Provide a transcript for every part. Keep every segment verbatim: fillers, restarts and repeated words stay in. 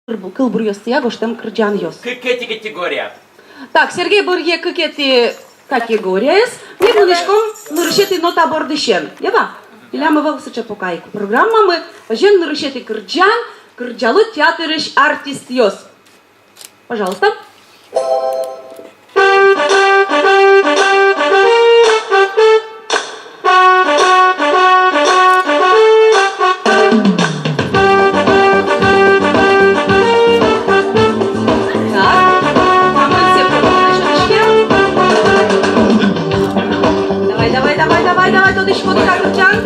кылбуръёстыя гожтэм кырӟанъёс. Кыкетӥ категория. Так, Сергей быръе кыкетӥ категориез. Ми мынӥськом нырысетӥ нота бордысен. Ева, милям ӧвӧл сыӵе пока ик программамы. Озьыен, нырысетӥ кырӟан, кырӟало театрысь артистъёс. Пожалуйста. Так, мамонт сепкунашке. Давай, давай, давай, давай, давай, тодӥськоды та кырӟан.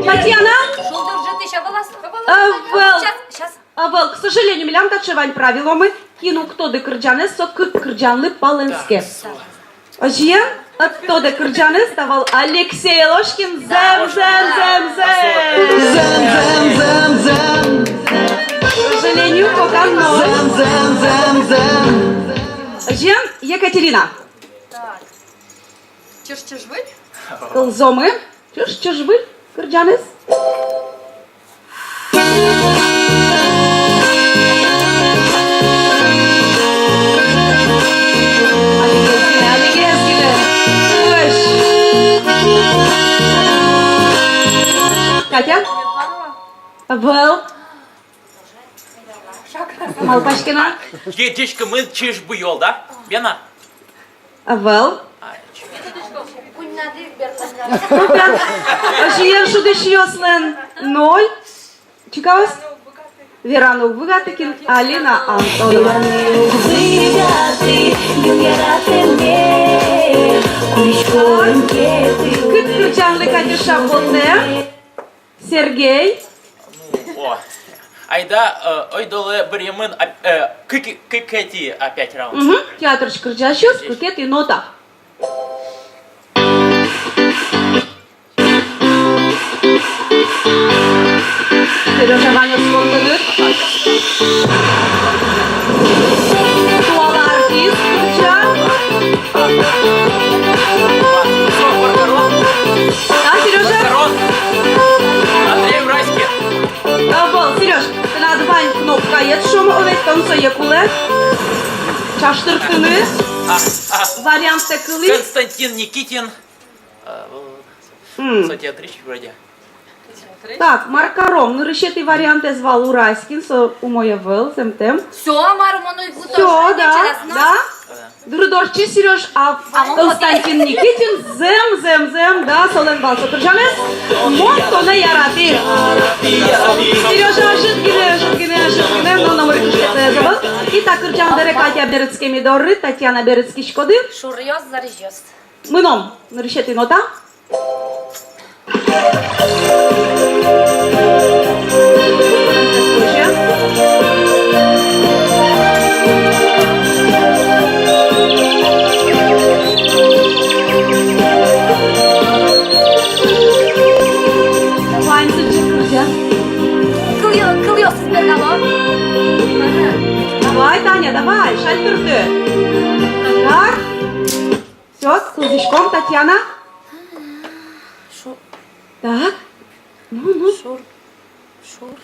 Татьяна? Шулдыр ӝытӥсь ӧвӧл-а? Ӧвӧл. Щас, щас. Ӧвӧл, к сожалению, милям таӵе вань правиломы: кин уг тоды кырӟанэз, со кык кырӟанлы палэнске. Озьыен, ӧд тоды кырӟанэз, та вал Алексей Ложкин. Зэм, зэм, зэм, зэм. Зэм, зэм, зэм, зэм. К сожалению, пока ноль. Зэм, зэм, зэм, зэм. Озьыен, Екатерина. Так. Чыж-чыж-выль? Кылзомы. Чыж-чыж-выль кырӟанэз. Алигес гинэ, алигес гинэ. Кыш. Катя? Ӧвӧл. Малпаське на. Ӟечкымын чыж-буёл, да? Бен-а? Ӧвӧл. Озьыен, шудӥсьёслэн ноль. Чикаос? Вераны уг быгаты кин? Алина Антонова. Кык кырӟанлы Катюша потэ. Сергей. Ну, о. Айда, э, ойдолэ быръемын, а, э, кык-, кыкетӥ опять раунд. Мгм. Театрысь кырӟасьёс, кыкетӥ нота. Серёжа, ваньмыз конкурент. Туала артист, кырӟа. Да, Серёжа? Андрей Уральский. Ӧвӧл, Серёж, тынад вань кнопкаед, шуом, овет, тон сое кулэ чаштыртыны. А, а. Вариантъёс кылӥ. Константин Никитин. А, вот. М. Со театрысь вроде. Так, мар каром, нырысетӥ вариантэз вал Уральский, со умой ӧвӧл, зэмтэм. Всё, мар, мон уйву. Всё, да, да. Дырыд ортчиз, Серёж, а Константин Никитин, зэм, зэм, зэм, да, солэн вал со кырӟанэз «Мон тонэ яратӥ». Серёжа, ӧжыт гинэ, ӧжыт гинэ, ӧжыт гинэ, но номыр кышкытэз ӧвӧл. И та кырӟан бере Катя берытске ми доры, Татьяна, берытскиськоды. Шуръёс, зарезьёс. Мыном, нырысетӥ нота. Ваньзы чекырзя. Кылъё-, кылъёсыз бергало. Давай, Таня, давай, шальтырты. Так. Всё, кылзӥськом, Татьяна. Шу-, так. Ну, ну. Шур, шур.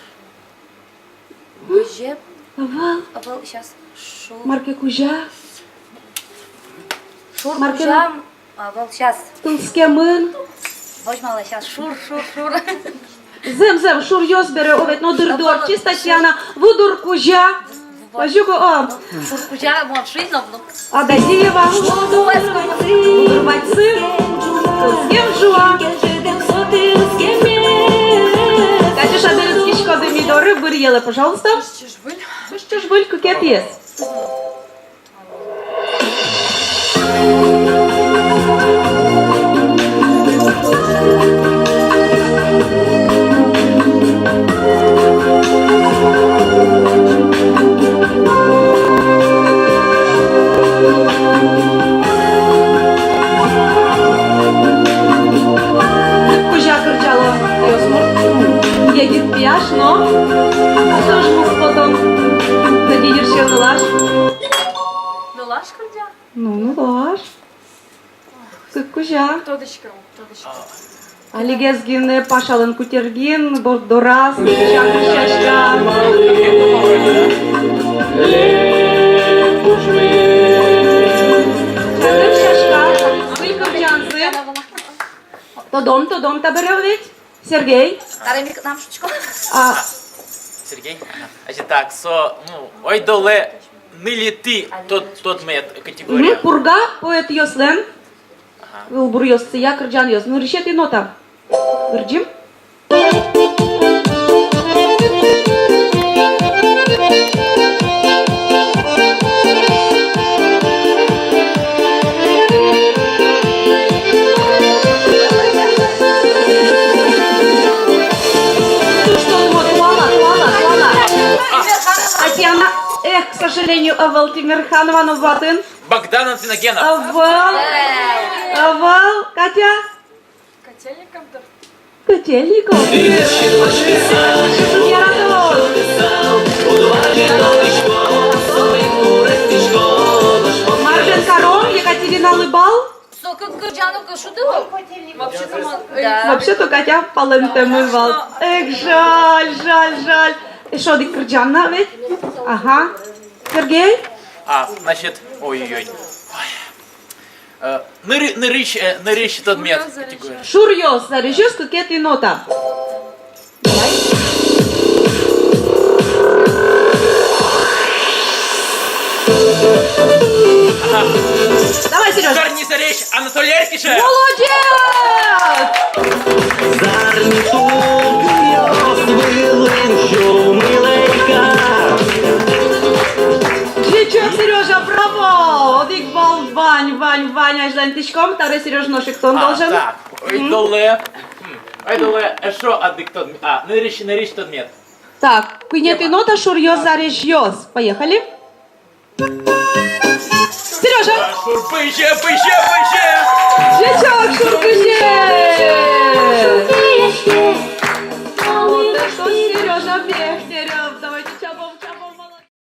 Кузя. Ӧвӧл. Ӧвӧл, щас. Шур. Мар ке кузя. Шур, мар ке кузя. Ӧвӧл, щас. Тылскемын. Возьмала, щас. Шур, шур, шур. Зэм, зэм, шуръёс бере, овет, но дырды ортчиз, Татьяна. Вудыр кузя. Пазюк, о. Шур кузя, мон шуи но, ну. Ададиева. Вудыр вадьсы. Тылскем жуа. Катюша, берытскиськоды ми доры, быръелэ, пожалуйста. Чыж-чыж-выль. Чыж-чыж-выль, кыкетӥез. Кузя кырӟало. Егит пияш но. Тоже муспотон. Надеюсь, что нылаш. Нылаш кырӟа? Ну, нылаш. Кык кузя. Тодӥсько, тодӥсько. Алигес гинэ Пашалэн кутергин, борддораз, чакыр сяська. Чакыр сяська, выль кырӟанзы. Тодом, тодом табере ведь. Сергей. Таре мик нам шучко. А. Сергей. Ага. Значит, так, со, ну, ойдолэ нылетӥ тод-, тодмет категория. Мгм, «Пурга» поэтъёслэн. Ага. Кылбуръёссыя кырӟанъёс. Нырысетӥ нота. Кырӟим. Туала, туала, туала. Татьяна, эх, к сожалению, ӧвӧл Тимерханова но ватын. Богдан Анфиногенов. Ӧвӧл. Ӧвӧл, Катя. Котельников, дыр. Котельников. Мар бен каром, Екатерина, лыбал? Со кык кырӟан ук шудыло. Вообще-то мон-, да. Вообще-то Катя палэнтэмын вал. Эх, жаль, жаль, жаль. Эшшо одӥг кырӟан на ведь? Ага. Сергей? А, значит, ой-ой-ой. Ой. Э, ныры-, нырысь, э, нырысь тодмет категория. Шуръёс, зарезьёс, кыкетӥ нота. Давай. Ага. Давай, Серёж. «Зарни зарезь», Анатолий Эркиша. Молодец! Зарни тулкымъёс вылын сюлмы лэйка. Ӟечок, Серёжа, браво! Одӥг балл вань, вань, вань, азьланьтӥськом, таре, Серёж, нош ик тон должен. А, так, ойдолэ. Мгм. Ойдолэ, эшшо одӥг тодм-, а, нырысь, нырысь тодмет. Так, куинетӥ нота, шуръёс, зарезьёс. Поехали. Серёжа! Шур бызе, бызе, бызе! Ӟечок, шур бызе! Вот это Серёжа Бехтерев!